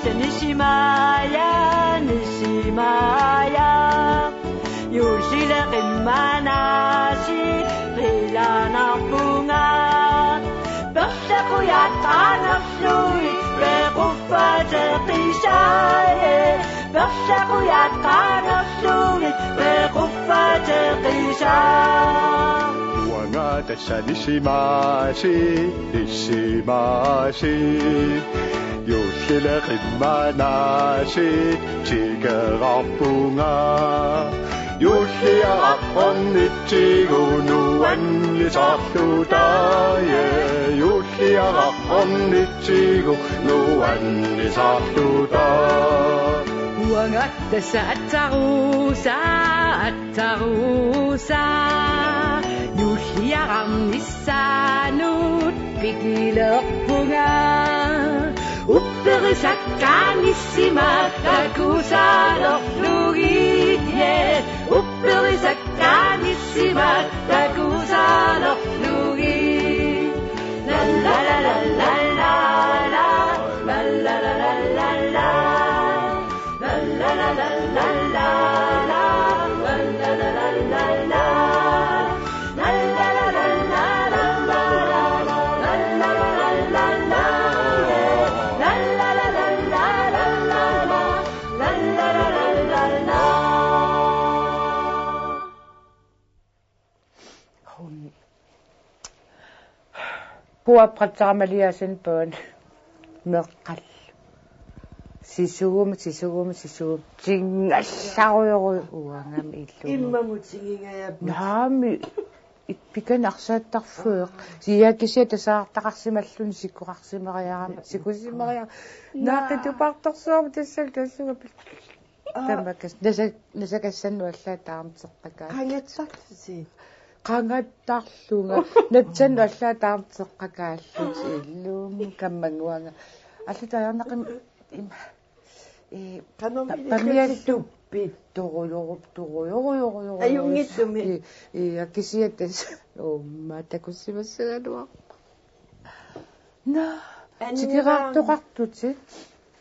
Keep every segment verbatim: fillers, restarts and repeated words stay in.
Nisimaja, nisimaja, juullileqimmanasi qilanarpunga. Perlaqujat qanerlugit pequffateqisai, perlaqujat qanerlugit pequffateqisai. Uanga tassa nisimasi, nisimasi, juullileqimmanasi tikeraarpunga. Juulliaraq ornitsigu nuannisarluta, ja, juulliaraq ornitsigu nuannisarluta. Uanga tassa atsarusa, atsarusa, juulliararnissaanut pikilerpunga. Upperisakkaat nissimat takusalerlugit, ja, upperisakkaat nissimat takusalerlugit. La la la la la la, la la la la la la. Puapratsaamaliasen pøn meqqal. Sisugum, sisugum, sisugum. Tingallarujoru uangami illu. Immamut tingingajapput. Naami, ippikan arsaattarfueq. Siakisia tasaartaqarsimalluni sikoqarsimariarama, sikusimariarama. Naaqitupaartorsuarmut tassal tassuga pil-, Aa. Tamakas-, nasa-, nasakassannut allaat taarmut seqqakaa. Qangattarlusi? Qangattarlunga. Nassannut allaat taarmut seqqakaallusi illuum kammanguanga. Allatut ajornaqimmat ima. Ee, qanoq pa-, pamiat-, ilikatsi tuppit? Torujoru-, torujoru-, torujoru-, torujoru-, ajunngitsumik. Ee, ee, akisiatas. Uumma takussimassagaluarpoq. Naa, annilaang- tikeraartoqartutit.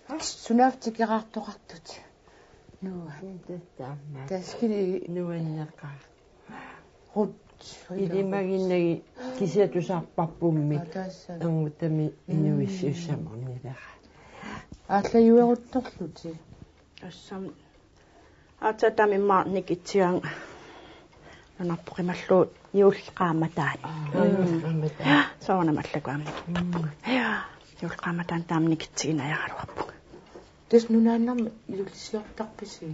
Ha? Sunaaffa tikeraartoqartutit? Nua. Tassami. Taskini. Nuanneqaaq. Rut. Ilimaginnagit kisiat tusarparpummi. Aa, tassami. Anguttami. Mm. Inuissiussamornilera. Aallajueruttorlutit. Tassami. Aatsaat taama immaqa nikitsigaanga nunarput qimallugu juulli qaammataani. Aa, mm, juulli qaammataani. Ja, soorunami allakuamik nikittarpunga. Mm. Ja, juulli qaammataani taama nikitsiginiaraluarpunga. Tassa nunaannarmi juullisiortarpisi?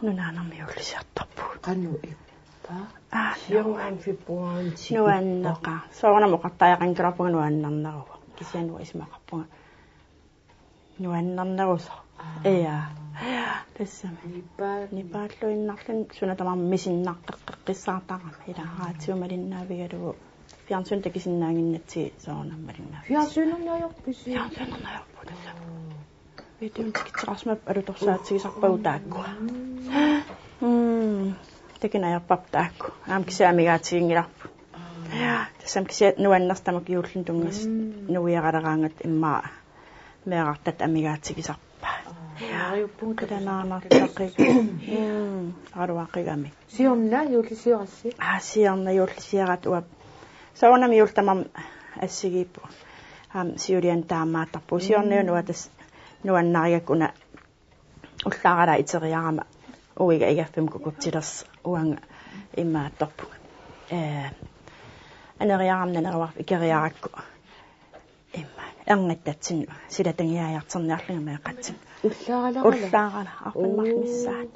Nunaannarmi juullisiortarpugut. Qanoq ippa? Aa, siornami februaarimi tikippa. Nuanneqaaq. Soorunami oqartariaqanngilaarpunga nuannerneruvoq. Kisianni uanga isumaqarpunga nuannernerusoq. Aa. Ja. Tassami. Nipaa-, nipaalluinnarluni suna tamarmi misinnaaqqeqqissaartarami. Ila, aa, raatiup malinnaavigalugu. Fjernsyn takusinnaannginnatsigit soorunami malinnaavigalugu. Fjernsynimut ajorpisi? Fjernsynimut ajorpugut tassami. Aa. Videonik tikitseqarsimapput alutorsaatigisarpagut taakkua. Mm. Takuneq ajorparput taakku. Aamma kisianni amigaatiginngilarput. Aa. Ja, tassami kisianni nuannersoq tamakku juullini tunngasut. Mm. Nuiaraleraangatta immaqa meerartatta amigaatigisarpaat. Aa, ja. Neriuppunga qilanaarnartaqigami. Mm, raluaqigami. Siorna juullisiorassi? Aa, siorna juullisiorarput uanga. Soorunami juulli tamarmi assigiippugut. Aamma siuliani taamaattarpugut. Siorna, mm, uanga tassa nuannarigakku una ullaaralaa iteriarama uiga igaffimmi kukutsilersoq uanga imaattorpunga. Ee, aneriarama naneruarfik ikeriarakku. Imma, ernittatsinnut, silatangiaajartorniarlunga meeqqatsinnut. Ullaaralaa? Ullaaralaa, arfineq-marluk missaani.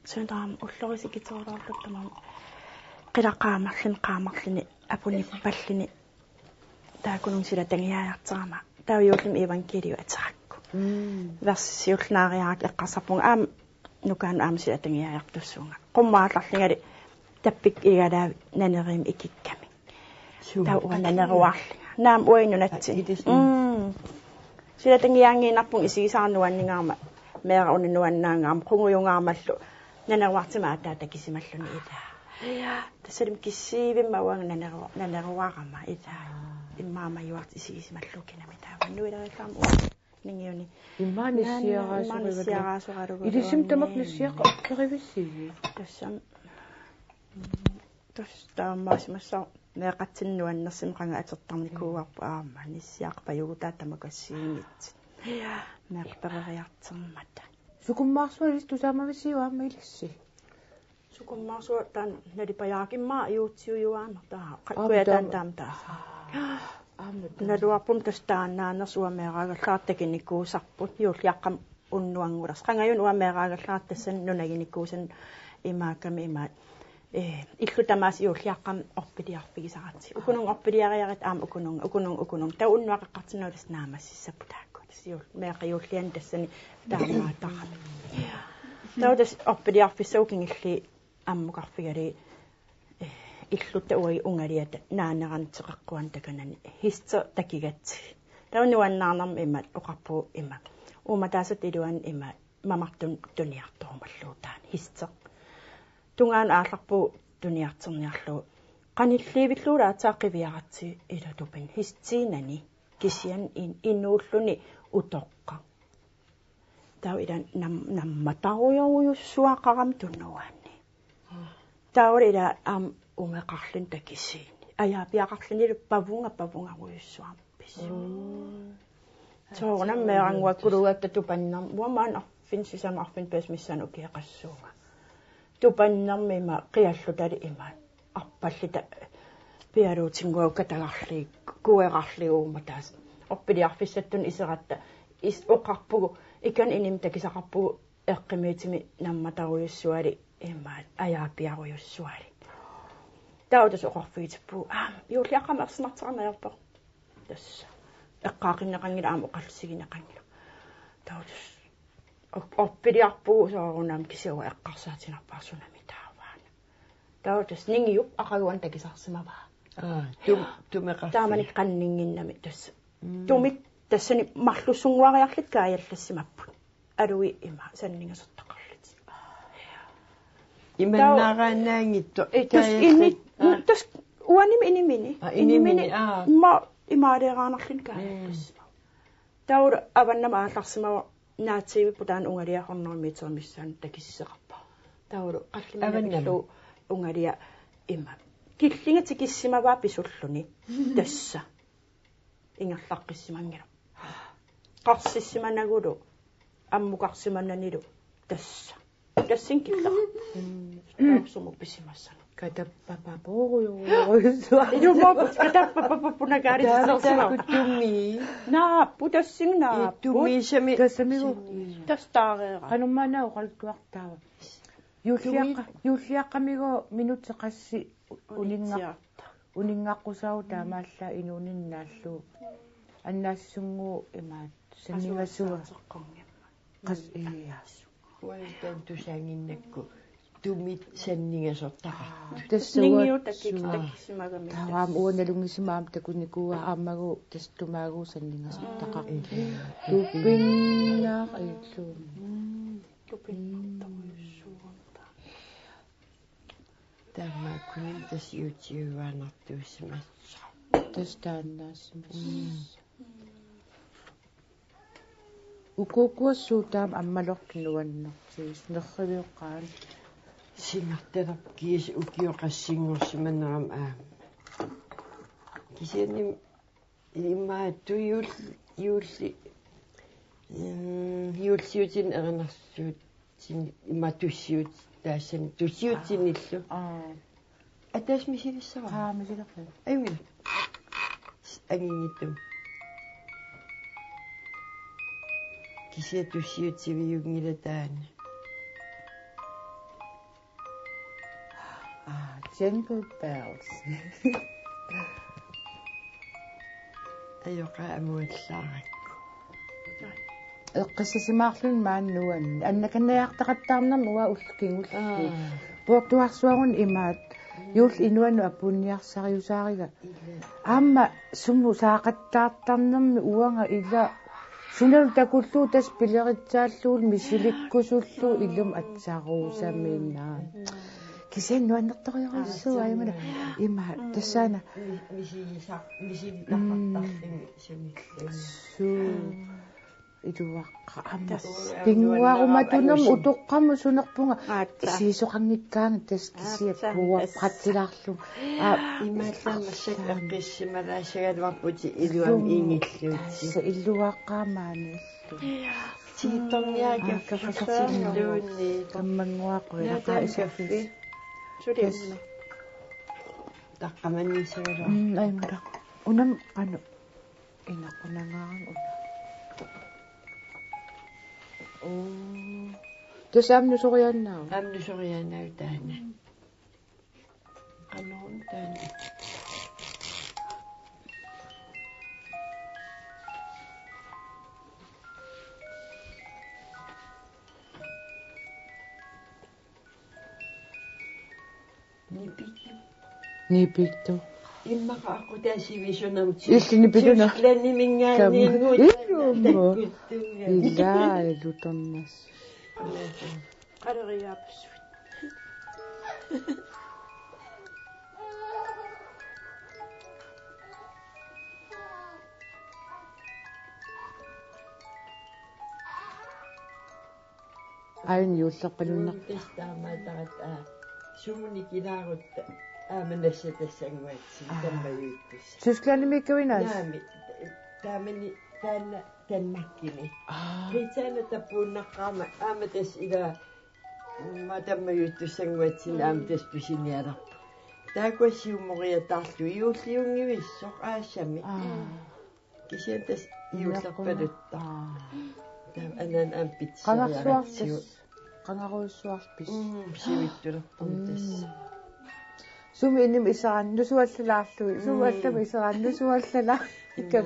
Sunaana taama ullorisikkitoraarluta tamarmi. Qilaq qaamarluni, qaamarluni, apunippalluni. Taakkununnga silatangiaajartorama. Taava juullimi evangeliu aterakku. Mm. Versi siulliit naariarakku eqqarsarpunga aamma nukaanut aamma silatangiaajartussuunga. Qummut aallarlungali tappikkup igalaavik naneriimmik ikikkami. Suu. Taava uanga naneruarlunga. Naamik uagut nunatsinni. Aa, ilissi. Mm. Silatangiaanngiinnarpunga isigisara nuanningaarmat, meeraq una nuannaangaarmat, qungujungaarmallu naneruartumik aatsaat takusimalluni ilaa. Ja. Tassalumi kisiivimma uanga naneru-, naneruarama ilaa. Aa. Immaqa majuartut isigisimallugu kinami taava nuileriallaarama uanga. Ningiuni. Immaqa nissiaraasoralugu. Immaqa nissiaraasoralugu. Ilissi tamakku nissiaqqikkerivissigit? Tassami. Tassa taamaasimassaaq meeqqatsinnut nuannersimaqaanga atortarnikuuarput aamma nissiarpajugutaa tamakku assigiinngitsut. Meeqqat peroriartormata. Sukumaarsuaq ilissi tusaamavissiuk aamma ilissi? Sukumaarsuaq taanna nalipajaarakku immaqa juutsiujuaannartaa. Aamma qakkua taanna taama taama taava. Aamma taama. Naluarput tassa taannaanersoq uanga meeraagallartut takunikuusarput juulliaqqami unnuanngulersoq. Qangajunnut uanga meeraagallartut tassani nunaginikuusannut imaakkami imaat. Ee, illut tamaasa juulliaqqami orpiliarfigisaratsigu. Ukununnga orpiliariaratta aamma ukununnga, ukununnga, ukununnga. Taava unnuap qeqqartinnut tassa naammassissapput taakku. Tassa juul-, meeqqat juulliani tassani taamaattarami. Taava tassa orpiliarfissagut kingulliit ammukarfigalugit, eh, illutta uagut ungaliata naanerani teqeqquani takanani heste takugatsigit. Taava nuannaarnermik imaat oqarpugut imaat. Uummataasut iluanni imaat mamartunik tuniartorumallugu taanna heste. Tungaanut aallarpugut tuniartorniarlugu. Qanilliivillugu aatsaat qiviaratsigu ila tupinnaq hesteenani kisianni in-, inuulluni utoqqaq. Taava ila nam-, nammatarujorujussuaqarami tunuani. Taava ila aamma ungeqarluni takusiini. Ajaapiaqarlunilu pavunga pavungarujussuarmik pissut. Mm. Soorunami meerannguakkuluugatta tupannermik. Uanga maani arfineq-sisamat arfineq-pingasut missaanni ukioqassuunga. Tupannermik ima qiallutali ima arpalluta pialuutinnguagut katagarlugit, kuerarlugit uummataasut. Orpiliarfissattunut iseratta is-, oqarpugut, ikani inimi takusaqarpugut eqqumiitsunik nammatarujussuali imaat ajaapiarujussuali. Taava tassa oqarfigitippugut, aa, juulliaqqami ersinartoqarneq ajorpoq. Tassa. Eqqaaqinneqanngilaq aamma oqallisigineqanngilaq. Taava tassa. Op-, orpiliarpugut soorunami kisianni eqqarsaatiginerpaaq sunami taavaana. Taava tassa ningiup aqaguani takusarsimavaa. Aa, tum-, tumeqarluni. Taamani qanninnginnami tassa. Mm. Tumit tassani marlussunnguariarlutik kaajallassimapput. Alui ima sanningasortaqarlutik. Imannaaraannaanngitsoq. Ee, tassa kaajallat-, ini-, aa. Tassa uanimi inimini. Aa, inimini, inimini, aa. Ima, imaaleeraanarluni kaajallassimapput. Mm. Taavalu avannamut aallarsimavoq naatsiivipput taanna ungalia hundrede meter missaani takussaqarpoq. Taavalu qallunaat avannamut pillugu ungalia ima. Killinga tikissimavaa pisulluni. Tassa. Ingerlaqqissimanngilaq. Qarsissimanagulu. Ammukarsimananilu. Tassa. Tassani killaq. Mm. Taava sumut pisimassanersoq. Katappapapuurujuurujuussuaq. Ilumoorpoq katappapapupunakaali. Taava tassa sumut. Taava tumi. Naapput tassani naapput. Ii, tumiisami. Tassamigu. Tassa taareera. Qanormaana oqaluttuartaava. Juulliaqqa-, tumi-, juulliaqqamigu minutsit qassit uninga-, unitsia. Uninngaqqusaavoq taamaallaat inuuninni naallugu. Annaassisunnguuvoq imaattoq sanningasuat. Qas-, ii. Uanga taanna tusaannginnakku tumit sanningasortaqartut. Tassa ningiut uanga takik-, sua-, takissimagamik taava aamma tassa. Uanga nalunngisimaammat takunikuuara aammagu tassa tumaaguut sanningasortaqartut. Mm. Tupinnaq illuun. Mm. Tupinnartorujussuuvoq. Taamaakkuninnga tassa juutsiuaannartuussimassaaq. Tassa taannaasimassaaq. Mm. Ukuukuassuu taama ammaloq nuannertigisoq nerrivioqqaani. Simartalerpiaq ukioq qassinngorsimanerami aamma. Kisianni imaattoq juul-, juulli-, mm, juullisiutinik erinarsuutin-, ima tussiut-, taassani tussiutinillu. Aa. Ataaseq misilissavara? Aa, misilerpara. Ajumina. Anginngittumik. Kisianni tussiutiviunngilaq taanna. Aa, Jingle Bells. Ajoqaaq amuallaarakku. Eqqissisimaarluni maani nuanni. Annakannajaartaqattaarnermi uanga ullut kingulliit. Aa. Puortuarsuarun imaat. Juulli inuanut apuunniarsariusaariga. Ila. Aamma sumut saaqattaartarnermi uanga ila. Sunalu takullugu tassa pileritsaallugulu misilikkusullugu ilumut atsaruusaminnaa. Kisianni nuannertorujussuuvoq ajumina. Ima, tassaana. Mi-, misiliisa-, misilittaqartarluni sumilluunniit. Suu. Iluaqqa aamma. Tassa. Pinnguarumatunam utoqqamut sunerpunga. Aatsa. Siisoqanngikkaangat tassa kisiat. Aatsa. Puuarpattilaarlu. Aa. Imaallaat massakkut eqqissimalaassagaluarputit iluamik ingilluutsit. Tassa iluaqqa maani. Tiitorniaakka. Aa, kaffasarluunniit. Kammanguaqquit. Naataam kaffi. Suli. Tassa. Taqqamannissagaluarpoq. Mm, aimara. Unam qanoq. Inaqunangaarami una. Oo. Tassa aamma nusoriaannaavoq. Aamma nusoriaannaavoq taanna. Qanoq taanna. Nipitu. Nipitu. Immaqa aqqutaasivisunam. Illit nipituna. Tysklandiminngaanniit. Kam-, ilummu. Takkuttunga. Ilaa, ilutornas. Qaleriaapassuit. Aajuna juullerpalunnerpoq. Tassa taamaattarata, aa, sumunik ilaarutta aamma nassatassannguatsinni. Aa. Tammajuittussaq. Tysklandimiikkavinngas? Naamik, taamani taanna Danmarkimi. Aa. Britannia tappuunnaqqaarmat aamma tassa ilaa, mm, tammajuittussannguatsinni aamma tassa pisinialerpoq. Taakkua siumoriataarlugit juulliunngivissoq aasamik. Aa. Kisianni tassa juullerpaluttoq. Aa. Taava anaana aamma pitseriaratsigu. Qangarsuarpis. Qangarujussuarpis. Mm, sivitsulerpoq tassa. Mm. Sumi inimi iseraan nusuallalaarlugit. Sumi allami iseraan nusuallala. Immaqa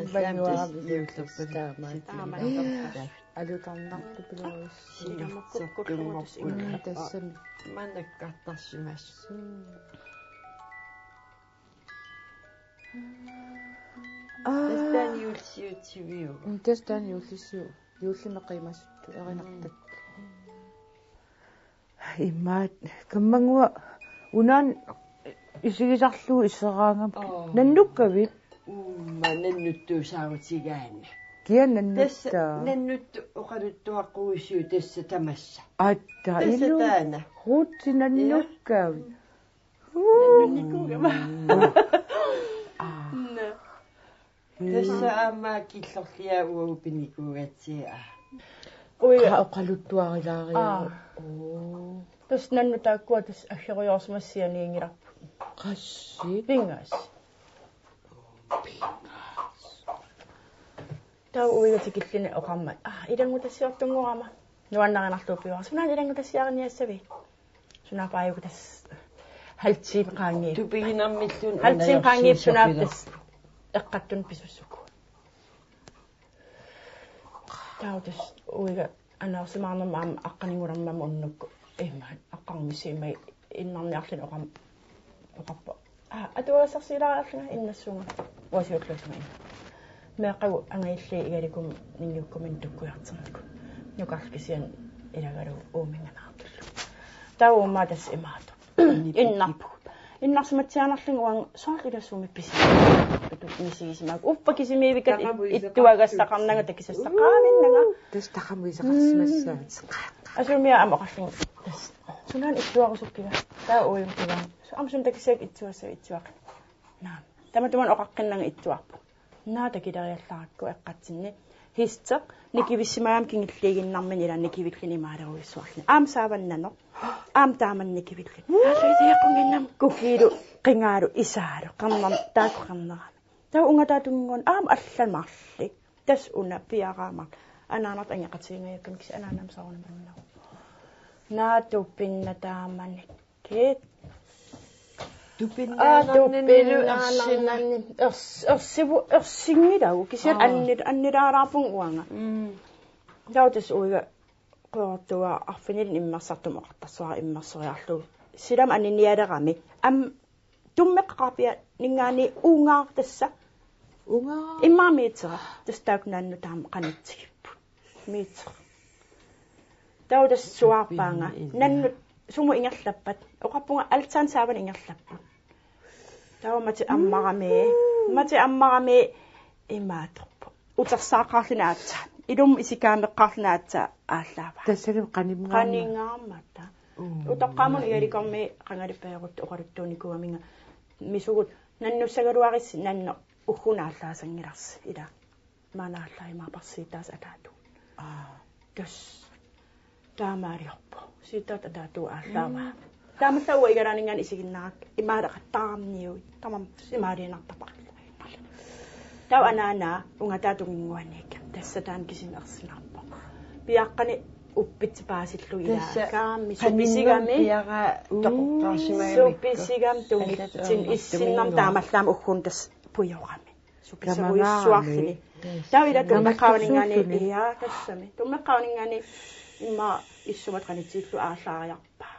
tassa juullerpaluttoq. Taama. Taama. Alutornartupiloorus. Sinersortumorput. Mm, tassami. Manakkartarsimasoq. Mm. Aa. Tassa taanna juullisiutiviuvoq. Mm, tassa taanna juullisiu-, juullimik qiimasuttut erinartut. Mm. Imaat, kammangua unaana isigisarlugu iseraangama. Oo. Nannukkavit? Uuma nannuttuusaarutigaanni. Kia nannuttaa? Tassa nannut oqaluttuaqquusiu tassa tamassa. Atta, tassa ilu. Taanna. Ruuti nannukkavit. Ja. Nannunnikuugama. Aa. Naa. Tassa aamma killorliaa uagut pinikuugatsigit. Ui. Qa-, oqaluttuarilaariaruk. Aa. Oo. Tassa nannut taakkua tassa aggerujoorsimassaniinngilarput. Qassit? Pingasut. Pingasut. Taava uiga tikilluni oqarmat: Aa, ilanngutassiortunngorama. Nuannarinerlugu piuara. Sunaana ilanngutassiariniassavit? Sunaaffa aajuku tassa halv time qaangiippat. Tupiginarmilluunniit. Halv time qaangiippat sunaaffa tassa eqqattunut pisussuugut. Taava tassa uiga anaarsimaarnerma aamma aqqaninngulermama unnukkut. Immaqa aqqarummi siimai innarniarluni oqam-, oqarpoq: Aa, atuagassarsiilaariarlunga innassuunga. Uasiulluullunga immaqa. Meeqqagut angajulliit igalikumi ningiukkuminnik tukkujartornikut. Nukarleq kisianni ilagalugu uuminnga naartullugu. Taava uummaa tassa imaattoq. Innarpugut. Innarsimatsiaannarlunga uanga soorlu ilassuumi pisi-. Misigisimaak. Uffa kisimiivikkat. Taqamuisaqartut. Ittuagassaqarnanga takisassaqaavinnanga. Tassa taqamuisaqarsimassaatit. Asumia amoqarlunga. Tassa. Sunaana ittuarusukkiga. Taava uiga kiga. Su-, aamma suna takissagiga ittuassavit ittuaqqinni. Naa. Tamatuma oqaqqinnanga ittuarput. Naa takileriallarakku eqqatsinni. Histeq nikivissimagami kingulliiginnarmini ilaa nikivilluni imaaleruissuarluni. Aamma saavannanoq. Aamma taamani nikivilluni. Aallarisiaqqunginnam kukiilu qingaalu isaalu. Qernerm-, taakku qernerami. Taava ungataatunngorn aamma allat marluk. Tassa una piaraa marluk. Anaanartut angeqatiginngajakkami kisianni anaanama soorunami annagu. Naa tupinna taamani. Kit. Aa, tupinnaanarnanilu tupinnaanarnani. Ersinnaa. Ers-, ersivu-, ersinngilagut. Kisianni Aa. anni-, annilaalaarpunga uanga. Mm. Taava tassa uiga qiortua arfinilinni immersartumik oqartarsuara immersoriarlugu. Silami aninialerami. Am-, tummeqqaarpianinngaanniit ungaaq tassa. Ungaaq. Immaqa miitera. Tassa taakku nannut taama qanitsigipput. Miitera. Taava tassa suaarpaanga. Pinni. Nannut sumut ingerlappat. Oqarpunga altaanip saavani ingerlapput. Taava mati ammarami. Mati ammarami imaattorpoq. Utersaaqaarluni aatsaat. Ilumut isikaameqqaarluni aatsaat aallaavaa. Tassani qanimngaarmat. Qanimngaarmat. Mm. Utoqqaamut Igalikormiit qangalippajarutta oqaluttuunikuugaminga misugut nannussagaluarissi nanneq ugguuna aallaasanngilarsi ila. Maanna aallaagimaapparsi siitaasa ataatut. Aa. Tassa. Taamaaliorpoq. Siitaata ataatut aallaavaa. Mm. Taamaallaat uanga igalaaninngaanniit isiginnaarakkit imaaleqattaarniui. Tamarmik imaaliinnartarpakka. Taava anaanaa ungataa tunginnguaniikka. Tassa taanna kisimi ersinarpoq. Piaqqani uppitsit paasillugu ilaa. Tassa kaammi qaninnut supisigami. Piaraa toqoqqaarsimagamikku. Supisigami tungitsin issinnarmi taamaallaat ugguuna tassa pujorami. Supiserujussuarluni. Kamagaami. Taava ila tummeqqaavaninngaanniit, kamagussuulluni. Ia, tassami. Tummeqqaavaninngaanniit immaqa issuma qanitsillugu aallaariarpaa.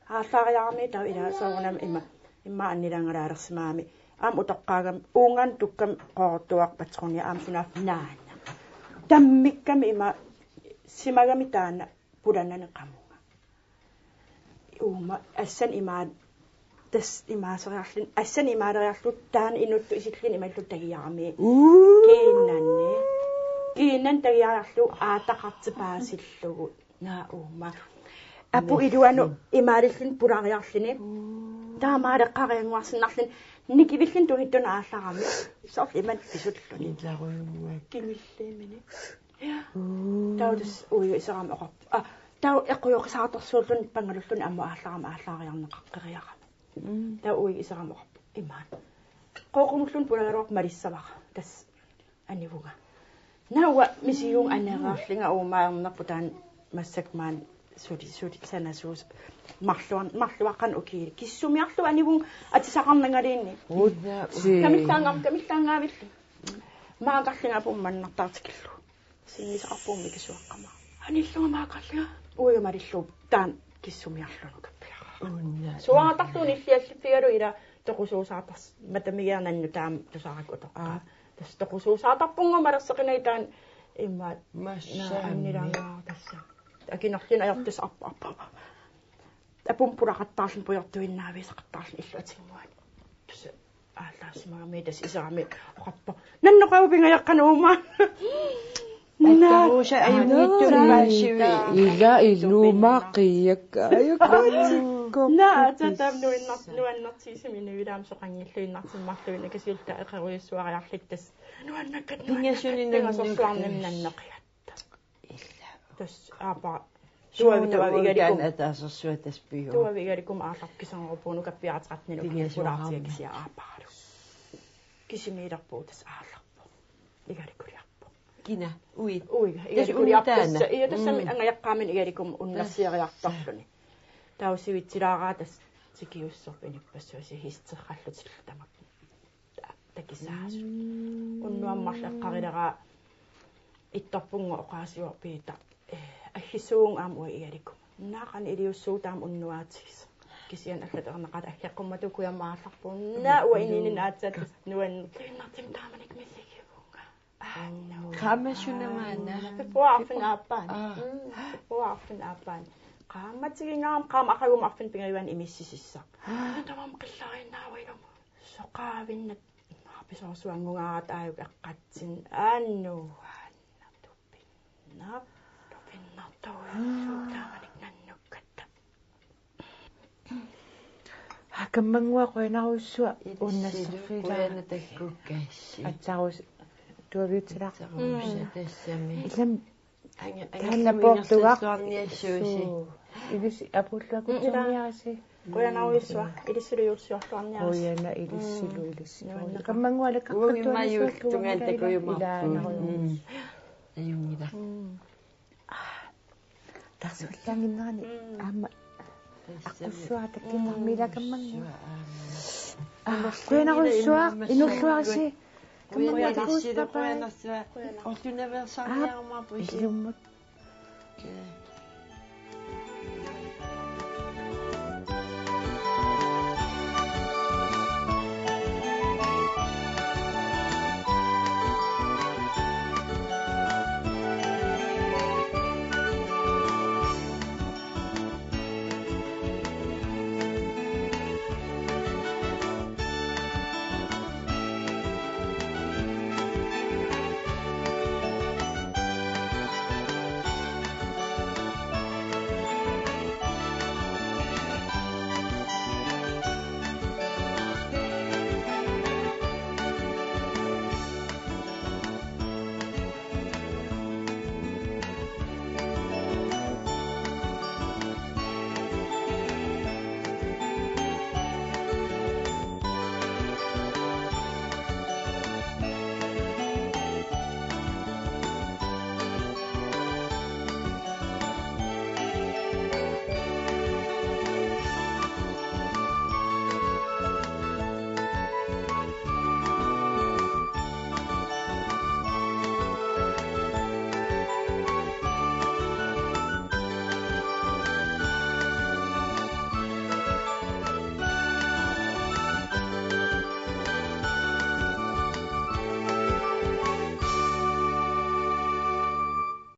Aallaariarami taava ila soorunami immaqa, immaqa annilaangalaalersimagami. Aamma utoqqaagami, uunga tukkami qoortuarpatseruni aamma sunaaffa naana. Tammikkami immaqa simagami taanna pulannani qamunga. Uuma, assan imaa-, tassa imaaseriarluni, assan imaaleriarlugu taanna inuttut isilluni imallugu tagiarami. Uu. Kiinnanni. Kiinnanni tagiariarlugu aataqartipaasillugu. Naa uuma. Apu iluanut imaalilluni pulariarluni. Uu. Taamaaleqqariannguarsinnarluni. Nikivilluni tungittunut aallarami. Soorlu imannak pisulluni. Ilarujunnguaq. Kimilliimini. Ja. Uu. Taava tassa uiga iserama oqarpoq. Aa, taava eqqujoqisaartorsuulluni pangalulluni ammut aallarama aallaariarneqaqqeriarama. Mm. Taava uiga iserama oqarpoq. Imaat. Qooqumulluni pulagaluarpoq malissavara. Tassa anivunga. Naa uanga misigivunga anereerlunga uumaarnerput taanna massakkut maani suli, suli sanasuus. Marluan-, marluaqqan ukiili. Kissumiarlugu anivunga atisaqarnangaluunniit. Uutsi. Kamillaannga-, kamillaanngaavillunga. Maakkarlunga apuummannartaartikillu. Sinnisaqarpunga mikisuaqqamara. Anillunga maakkarlunga. Uiga malillugu taanna kissumiarluni kappiara. Uunga. Suaartarlugu nillialliffigalugu ila toqusuusaartars-, matamigiarnannu taama tusaarakku utoqqaa. Aa. Tassa toqusuusaartarpunga malersoqinagit taanna immaqa. Massaami. Naa annilaangaartassa. Akinerluni ajortussaq arpa arpa. Apummut pulaqattaarluni pujortuinnaavigisaqattaarluni illuatungaani. Tassa aallaasimagami tassa iserami oqarpoq. Nannoqagu pingajaqqanut uumaa. Attaruusa ajunngitsunngaasivi. Ila ilumaa qiiakka. Ajuku. Naa, aatsaat taama nuanner-, nuannertigisumik inuilaamik soqanngilluinnartumik marluinnaq kasiulluta eqerujussuariarluta tassa. Nuannakkat, pingasuni nuannakkat, nannoq. Pingasorsuarnani nannoqigatta. Ila. Tassa aappaa. Tuavi, tuavi igalikum. Suuna uagut taanna ataasersuaq tassa piguu. Tuavi igalikum aallarpoq kiserngorpuunukappiarateqartinni pingasoqaarma. Kulaartia kisiat aapparalu. Kisimiilerpugut tassa aallarpoq. Igalikuliarpoq. Kina, uiga? Uiga, tassa igalikuliarpoq unnuk taanna. Tassa, ia tassami. Mm. Angajaqqaamini igalikum unnersiariartorluni. Tassa. Taava sivitsilaaraa tassa tikiussorput inuppassuit hiisterrallutillu tamakku. Ta-, takisaasut. Mm. Unnuaq marluk eqqarileraa ittorpunga oqaasivoq Piita. Eh, aggissuuvunga aamma uanga igalikuma. Naa qanoq iliussuugut taama unnuaatigisoq. Kisianni allatut erneqaata aggeqqummata kujammaarlarpugut. Naa uanga inuuninni aatsaat nuannertuinnartumik taamanikkut misigivunga. Aa, naa. Qaammassuna maanna? Februaarfinn aappaani. Aa. Mm, februaarfinn aappaani. Qaammatigingaarama qaammat aqagumut arfineq-pingajuanni imissisissaq. Aa. Tamarmi qillariinnaavaa ilumut. Soqaavinnaq. Immaqa pisoorsuanngungaarata aajuku eqqatsinni. Aa, nuannertupinnaq. Tupinnartorujussuuvoq taamanikkut nannukkatta. Aa, kammannguaq qujanarujussuaq. Ilissilu unnasserfigilaarlutit. Qujanaq takkukkaassi. Aatsaat tuaviutsilaarpugut. Aatsaat tassami. Ilami. Anga-, taanna angerlamut poortugaq. Ingerlalluarniassuusi. Suu. Ilissi apuulluakkutserniarisi. Mm, ila. Qujanarujussuaq. Ilissilu juullisiorluarniarisi. Qujanaq ilissilu, mm, ilissilu. Nuanneqaaq. Kammannguaq alakkarput. Uagut immaqa juulli tungaanut takujumaarpugut. Ilaa, mm, narujuusi. Ajunngilaq. Mm. Tarsullaanginnerani. Mm. Aamma. Tassami. Aqqussua takkinnarmi ilaa kammannguaq. Aqqussua aamma. Aa, qujanarujussuaq, inuulluarisi. Kammannguaq takuussi papai. Qujanarsuaq. Qujanaq. Orlunaveersaarniarumaarpusi. Aa, ilummut. Ee,